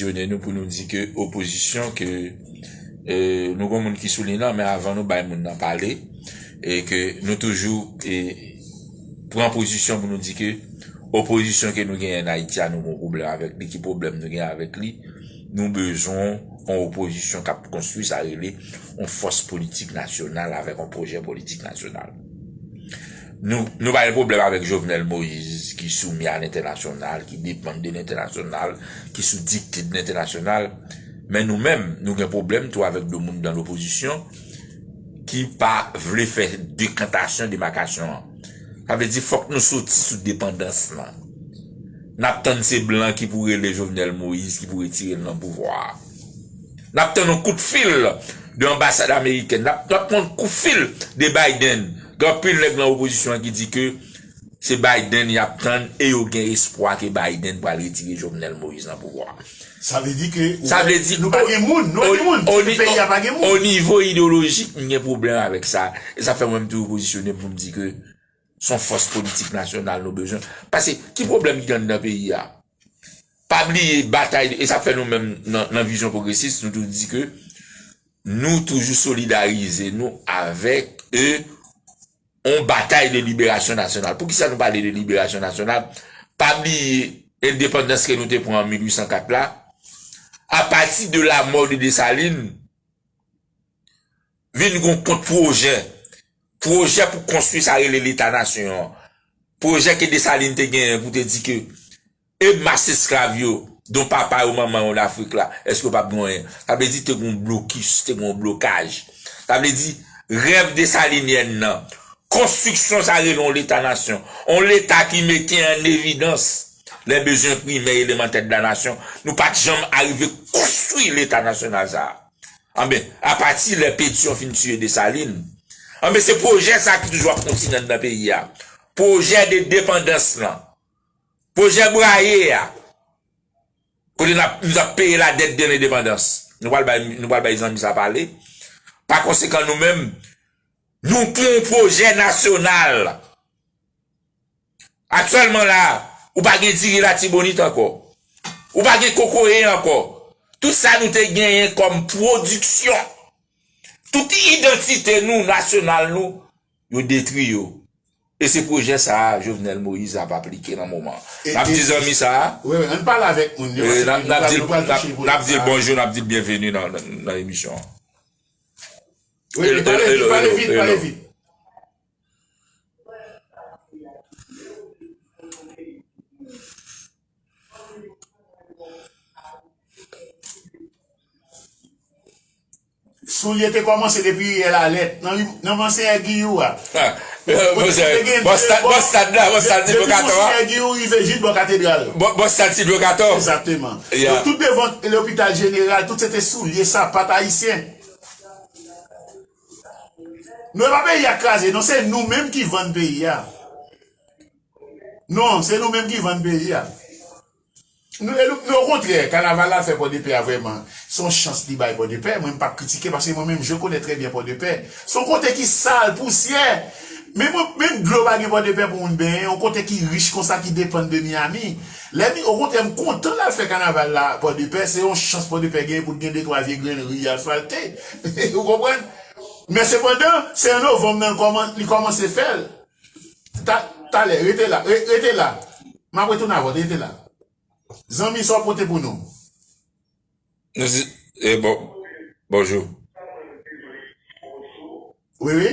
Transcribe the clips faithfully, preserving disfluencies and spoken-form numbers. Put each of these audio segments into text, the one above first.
pozisyone nou pou nou di ke opozisyon ke, e, nou gon moun ki sou liy nan, men avan nou bay moun nan pale, e ke nou toujou, e, pran pozisyon pou nou di ke opozisyon ke nou genyen an Ayiti a, nou gon pwoblèm avèk li. Ki pwoblèm nou genyen avèk li? Nou bezwen yon opozisyon k ap konstwi sa rele yon fòs politik nasyonal avèk yon pwojè politik nasyonal. Nou, nou pa gen pwoblèm avèk Jovenel Moïse ki soumi a lentènasyonal, ki depann de lentènasyonal, ki sou dikte de lentènasyonal. Men nou menm, nou gen pwoblèm tou avèk de moun dan lopozisyon ki pa vle fè dekantasyon, demakasyon an. Sa vle di fòk nou soti sou depandans lan. N ap tann se blan ki pou rele Jovenel Moïse, ki pou retire l nan pouvwa a. N ap tann yon kout fil de anbasad amerikèn, n ap, n ap tann kout fil de Biden. Gen anpil nèg nan opozisyon an ki di ke se Biden y ap tann e yo gen espwa ke Biden pral retire Jovenel Moïse nan pouvwa. Sa vle di ke Sa vle di nou pa gen moun, nou pa gen moun. O, o, peyi a pa gen moun. O nivo ideyolojik, m gen pwoblèm avèk sa. E sa fè mwen m toujou pozisyone pou m di ke se yon fòs politik nasyonal nou bezwen. Paske ki pwoblèm ki gen anndan peyi a? Pa bliye batay, e sa fè nou menm nan, nan vizyon pwogresis, nou toujou di ke nou toujou solidarize nou avèk, e, yon batay de liberasyon nasyonal. Poukisa nou pale de liberasyon nasyonal? Pa bliye endepandans ke nou te pran an mil uit san kat la, apati de lamò de Desalin, vin gon kont pwojè. Pwojè pou konstwi sa rele Leta nasyon an. Pwojè ke Desalin te genyen pou te di ke e mas esklav yo, don papa yo, manman yo Lafrik la, èske yo p ap gen anyen? Sa vle di te gon blokis, te gon blokaj. Sa vle di rèv desalinyèn nan, konstriksyon sa rele yon Leta nasyon, yon Leta ki mete an evidans les besoins primaires et élémentaires de la nation, nou pa t janm arive konstwi Leta nasyonal sa a. Anben, apati lè Petyon fin tiye Desalin, anben, se pwojè sa ki toujou ap kontinye anndan peyi a. Pwojè de depandans lan. Pwojè Braye a. Kote n ap, nou t ap peye la dette de l'indépendance. Nou pral bay, nou pral bay zanmi sa pale. Pa konsekan, nou menm, nou pou yon pwojè nasyonal. Aktyèlman la, ou pa gen diri Latibonit ankò. Ou pa gen kokoye ankò. Tout sa nou te genyen kòm pwodiksyon, tout idantite nou, nasyonal nou, yo detwi yo. E se pwojè sa a Jovenel Moïse ap aplike nan moman an. E, n ap e, di zanmi sa a, wi, wi, ann pale avèk moun yo, e, paske n ap, nou pral, nou pral touche pwoblèm sa a. N ap di l bonjou, n ap di l byenveni nan, nan, nan emisyon an. Wi, wi, pale vit, pale vit, pale vit. Soulye te kòmanse depi yè lalèt, nan, nan Monseyè Giyou a. Bòs stad, bòs stad la, bòs stad Silvyo Katon a. Depi Monseyè Giyou rive jis bò katedral. Bòs stad Silvyo Katon. Egzakteman. Donk, tout devan lopital jeneral, tout se te soulye, sapat ayisyen. Non, e pa peyi a k kraze, non, se nou menm ki vann peyi a. Non, se nou menm ki vann peyi a. Nou, e nou, men okontrè, kanaval la fè Pòdepè a vrèman, se yon chans li bay Pòdepè. Mwen, m p ap kritike, paske mwen menm, je connais très bien Pòdepè. Se yon kote ki sal, pousyè. Men mwen, menm dlo pa gen Pòdepè pou moun benyen, yon kote ki rich konsa, ki depann de Miami. Lè mi, okontrè, m kontan l al fè kanaval la Pòdepè, se yon chans Pòdepè genyen pou l gen de twa vye grenn ri asfalte. Ou konprann? Men sepandan, se an novanm nan l kòman-, li kòmanse fè l. Ta-, talè, rete la, re-, rete la. M ap retounen avè w, rete la. Zanmi, sa w pote pou nou? Nou di, e, bon, bonjou. Wi, wi.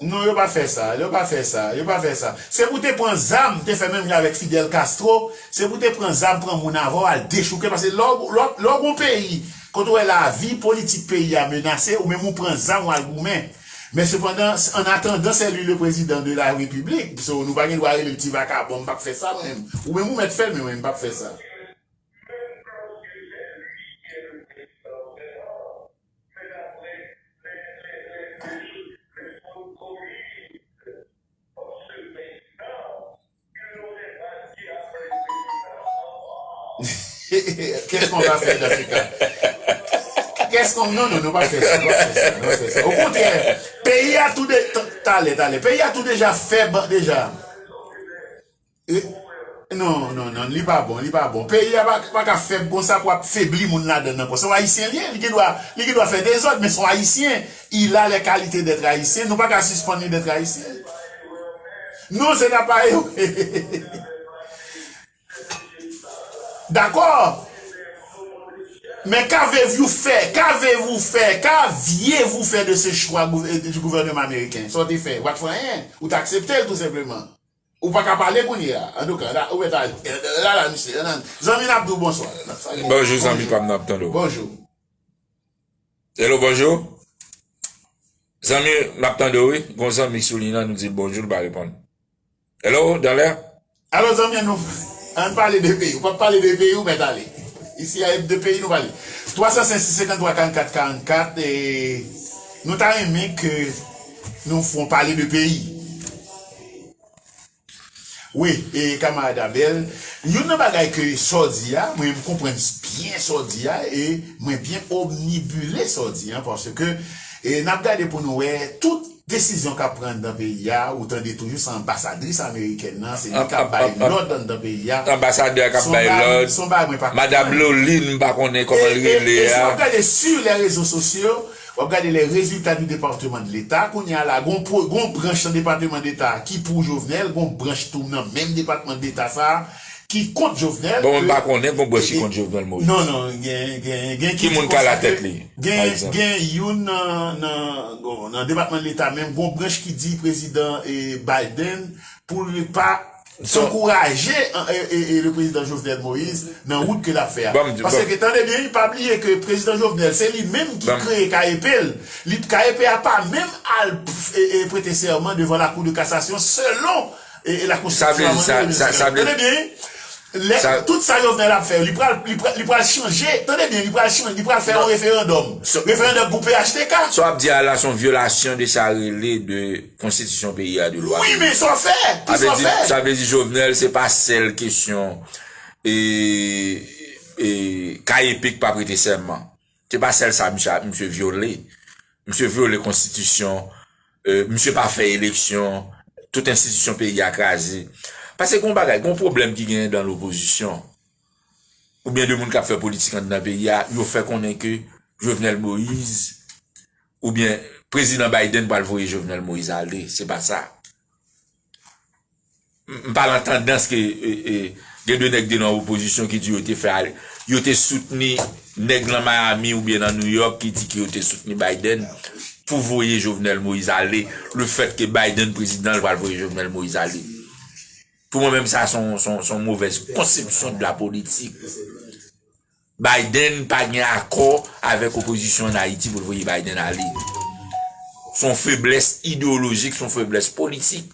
Non, yo pa fè sa, yo pa fè sa, yo pa fè sa. Se pou te pran zam, te fè menm jan avèk Fidel Castro, se pou te pran zam, pran moun avè w, al dechouke, paske lè w, lè w, lè w gon peyi, kote w wè lavi politik peyi a menase, ou menm ou pran zam, w al goumen. Men sepandan, an atandan, c'est lui le président de la République. So, nou pa gen dwa rele l ti vakabon, m p ap fè sa, mwen menm. Ou menm, ou mèt fè l, men mwen, m p ap fè sa. Qu'est-ce qu'on va faire dans ce cas? Qu'est-ce qu'on... Non, non, nou pa fè sa, nou pa fè sa, nou pa fè sa. Okontrè, peyi a tou de... t-, talè, talè. Peyi a tou deja fèb deja. E, non, non, non, li pa bon, li pa bon. Peyi a pa, pa ka fèb konsa pou ap febli moun ladan l ankò. Se yon Ayisyen li ye, li gen dwa, li gen dwa fè dezòd, men se yon Ayisyen. Il a les qualités d'être haïtien. Nou pa ka sispann li d'être haïtien. Non, se ta pa yo. Dakò. Men qu'avez-vous fait? Qu'avez-vous fait? Qu'aviez-vous fait de ce choix gouv-, du gouvernement américain? Sa w te fè? Ou pa t fè anyen. Ou t aksepte l, tou senpleman. Ou pa ka pale kounye a. Antouka, la, ou mèt ale. La, la, misye, la, la. Zanmi n ap di w bonswa. N ap salye. Bonjou, zanmi pa m, n ap tande w. Bonjou. Hello, bonjou. Zanmi, n ap tande w, wi. Gon zanmi sou liy nan, nou di l bonjou, l pa reponn. Hello, dans l'air? Alò, zanmi an, nou, ann pale de peyi. Ou p ap pale de peyi, ou mèt ale. Isi a, de peyi nou pale. Twa san senk, sis senkanntwa, karannkat, karannkat, e nou ta renmen ke nou fè yon pale de peyi. Wi, e kamarad Abel, youn nan bagay ke sa w di a, mwen m konprann byen sa w di a, e mwen byen obnibile sa w di a, paske, e n ap gade pou nou wè tout desizyon k ap pran anndan peyi a, ou tande toujou se anbasadris amerikèn nan, se li k ap bay lòd anndan peyi a. Anbasadè a k ap bay lòd, madanm Lolin, m pa konnen kòman l rele a. E si w ap gade sur les réseaux sociaux, w ap gade les résultats du département de l'État, kounye a la, gon, gon branch nan Depatman Deta ki pou Jovenel, gon branch tou nan menm Depatman Deta sa a ki kont Jovenel. Bon, mwen pa konnen gon branch ki kont Jovenel Moïse. Non, non, gen, gen, gen ki di konsa ke gen, gen youn nan, nan, bon, nan Depatman Deta menm, gon branch ki di prezidan, e, Biden pou li pa ankouraje, e, e, e, le président Jovenel Moïse nan wout ke l ap fè a. Paske, tande byen, pa bliye ke prezidan Jovenel, se li menm ki kreye K E P l. Li, K E P a pa menm al, e, e, prete sèman devan la Cour de cassation selon, e, e, la konstitisyon a mande. Tande byen, lè, tout sa Jovenel ap fè, li pral, li pral, li pral chanje, tande byen, li pral chanje, li pral fè yon referandòm. Referandòm pou P H T K. Sa w ap di a la, se yon vyolasyon de sa rele de konstitisyon peyi a, de lwa peyi a. Wi, men sa w fè? Ki sa w fè? Sa vle di Jovenel, se pa sèl kesyon, e, e, K E P k pa prete sèman. Se pa sèl sa misye, misye vyole. Misye vyole konstitisyon, e, misye pa fè eleksyon, tout enstitisyon peyi a kraze. Paske gon bagay, gon pwoblèm ki genyen dan lopozisyon, oubyen de moun k ap fè politik anndan peyi a, yo fè konnen ke Jovenel Moïse oubyen prezidan Biden pral voye Jovenel Moïse ale. Se pa sa. M, m pa nan tandans ke, e, e, gen de nèg de nan opozisyon ki di yo te fè ale, yo te soutni nèg nan Miami oubyen nan New York ki di ke yo te soutni Biden pou voye Jovenel Moïse ale. Le fèt ke Biden prezidan, l pral voye Jovenel Moïse ale. Pou mwen menm, sa se yon, se yon, se yon movèz konsepsyon de la politik. Biden pa gen akò avèk opozisyon an Ayiti pou l voye Biden ale. Se yon feblès ideyolojik, se yon feblès politik.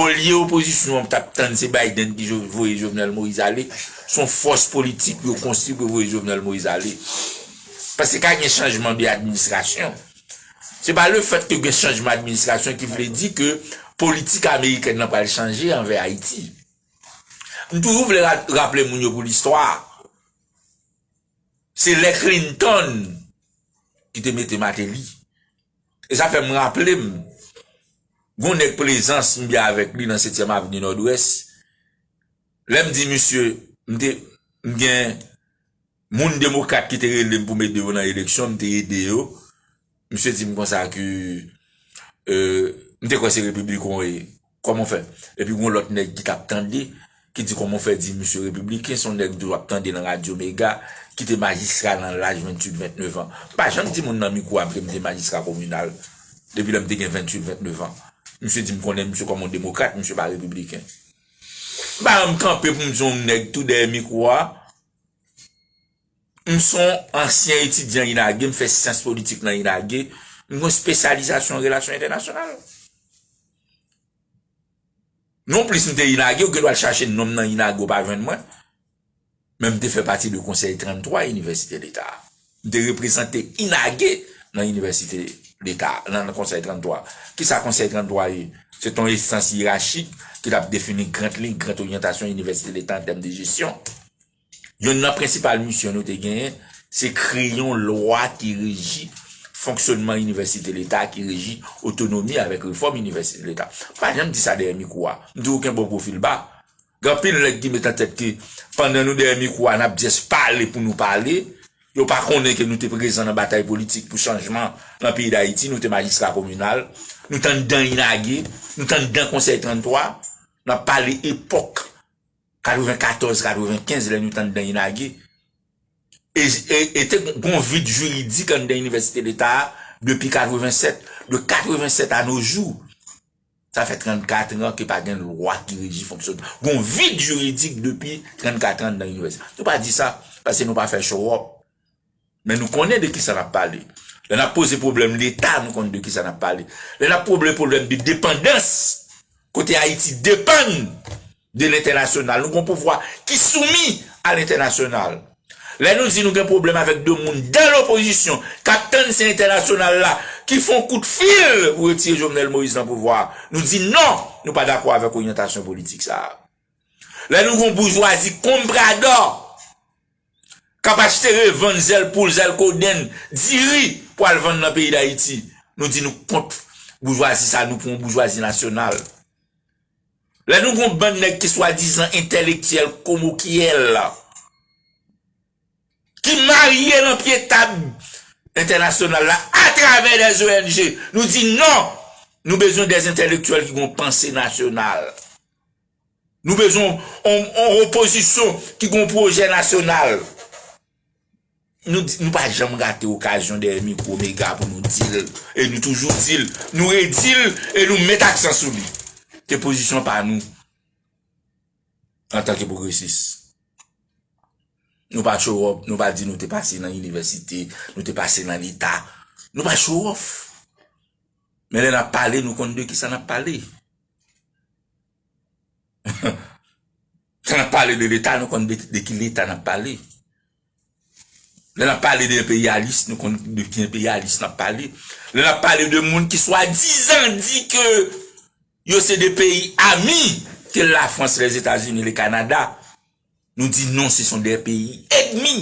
Olye opozisyon an t ap tann se Biden ki jo-, voye Jovenel Moïse ale, se yon fòs politik pou yo konstwi pou yo voye Jovenel Moïse ale. Paske ka gen chanjman de administrasyon. Se pa le fèt ke gen chanjman administrasyon ki vle di ke politik amerikèn nan pral chanje anvè Ayiti. M toujou vle ra-, raple moun yo pou listwa. Se lè Clinton ki te mete Martelly. E sa fè m raple m, gon nèg Plezans m byen avèk li nan setyèm Avni Nòdwès. Lè m di misye, m te, m gen moun demokrat ki te rele m pou m ede yo nan eleksyon, m te ede yo. Misye di m konsa ke, e, m te kwè se repibliken w ye. Kòman w fè? Epi gon lòt nèg ki t ap tande, ki di kòman w fè di misye repibliken, se yon nèg tou w ap tande nan Radyo Mega, ki te majistra nan laj venntuit, ventnèf an. M pa janm di moun nan mikwo a ke m te majistra kominal, depi lè m te gen venntuit, ventnèf an. Misye di m konnen misye kòm yon demokrat, misye pa repibliken. M pa janm kanpe pou m di yon nèg tou dèyè mikwo a, M se yon ansyen etidyan INAGE, m fè syans politik nan INAGE, m gen yon espesyalizasyon an relasyon entènasyonal. Non plis m te INAGE, ou gen dwa al chache non m nan INAGE, ou pa jwenn mwen. Men m te fè pati de Konsèy tranntwa Inivèsite Leta. M te reprezante INAGE nan Inivèsite Leta, nan, nan Konsèy tranntwa. Kisa Konsèy tranntwa ye? Se t yon enstans yerachik ki t ap defini grand liy, grand oryantasyon Inivèsite Leta an tèm de jesyon. Yonn nan prensipal misyon nou te genyen, se kreye yon lwa ki reji fonksyònman inivèsite leta, ki reji otonomi avèk refòm inivèsite leta. Pa janm di sa dèyè mikwo a. M di w gen bon pwofil ba. Gen anpil nèg ki met an tèt ke pandan nou dèyè mikwo a, n ap just pale pou nou pale. Yo pa konnen ke nou te prezan nan batay politik pou chanjman nan peyi Dayiti. Nou te majistra kominal. Nou t anndan Inage. Nou t anndan Konsèy trannntwa. N ap pale epòk katrevenkatòz, katrevenkenz, lè nou t anndan Inage. E, e, e te gon vid jiridik anndan Inivèsite Leta a depi katrevensèt. De katrevensèt à nos jours, sa fè trannkat an ke pa gen lwa ki reji fonksyònman. Gon vid jiridik depi trannkat an anndan inivèsite. Nou pa di sa, paske nou pa fè show up. Men nou konnen de kisa n ap pale. Lè n ap poze pwoblèm Leta, nou konn de kisa n ap pale. Lè n ap poze pwoblèm de depandans, kote Ayiti depann de lentènasyonal, nou gon pouvwa ki soumi a lentènasyonal. Lè nou di nou gen pwoblèm avèk de moun dan lopozisyon k ap tann se entènasyonal la ki fè yon kout fil pou retire Jovenel Moïse nan pouvwa a, nou di non, nou pa dakò avèk oryantasyon politik sa a. Lè nou gon boujwazi konbradò k ap achte revann, zèl poul, zèl kodenn, diri pou al vann nan peyi Dayiti, nou di nou kont boujwazi sa, nou pou yon boujwazi nasyonal. Lè nou gon bann nèg ki swadizan entèlektyèl komokyèl ki marye nan pye tab entènasyonal la atravè dè O N G, nou di non, nou bezwen dè entèlektyèl ki gon panse nasyonal. Nou bezwen yon, yon opozisyon ki gon pwojè nasyonal. Nou di, nou pa janm rate okazyon dèyè mikwo Mega pou nou di l, e nou toujou di l, nou redi l, e nou met aksan sou li. Se pozisyon pa nou antanke pwogresis. Nou pa show up, nou pa di nou te pase nan inivèsite, nou te pase nan Leta. Nou pa show off. Men lè n ap pale, nou konn de kisa n ap pale. Lè n ap pale de Leta, nou konn de, de ki Leta n ap pale. Lè n ap pale de enperyalis, nou konn de ki enperyalis n ap pale. Lè n ap pale de moun ki swadizan di ke yo se de peyi ami, ke Lafrans, Lèzetazini, le Kanada, nou di non, se son de peyi ènmi.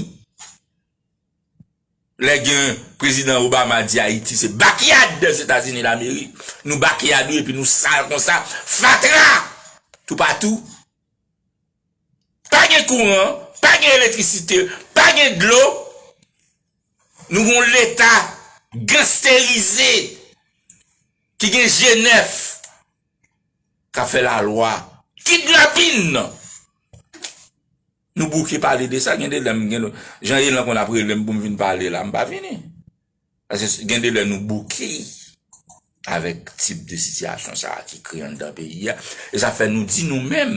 Lè gen prezidan Obama di Ayiti se backyard dè Etazini Damerik, nou backyard wi epi nou sal konsa, fatra toupatou. Pa gen kouran, pa gen elektrisite, pa gen dlo. Nou gon Leta gangsterize ki gen je nèf k ap fè lalwa, kidnapin. Nou bouke pale de sa, gen de lè m, gen de, jan Elan konn ap rele m pou m vin pale la, m pa vini. Paske gen de lè nou bouke avèk tip de sitiyasyon sa a ki kreye anndan peyi a. E sa fè nou di nou menm,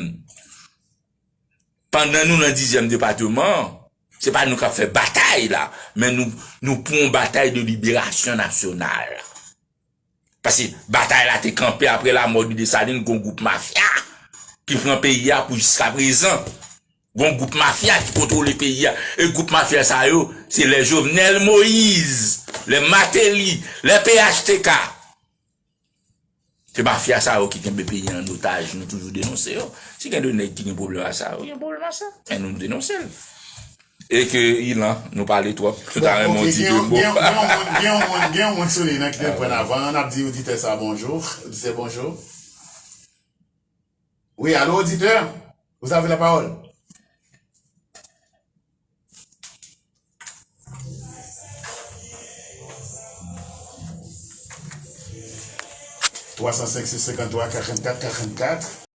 pandan nou nan dizyèm depatman, se pa nou k ap fè batay la, men nou, nou pran yon batay de liberasyon nasyonal. Paske batay la te kanpe apre lanmò de Desalin, gon gwoup mafya ki pran peyi a pou jiska prezan. Gon gwoup mafya ki kontwole peyi a. E gwoup mafya sa yo, se lè Jovenel Moïse, lè Martelly, lè P H T K. Se mafya sa yo ki kenbe peyi a an otaj, nou toujou denonse yo. Si gen de nèg ki gen pwoblèm a sa, yo gen pwoblèm a sa. Men nou denonse l. E ke Ilan, nou pale twòp, nou ta renmen w di de mo. Gen yon moun, gen yon moun, gen yon moun sou liy nan ki te pran avan, n ap di oditè sa bonjou. Oditè bonjou. Wi, alo, oditè, vous avez la parole. Twa san senk, sis senkant twa, karannkat, karannkat.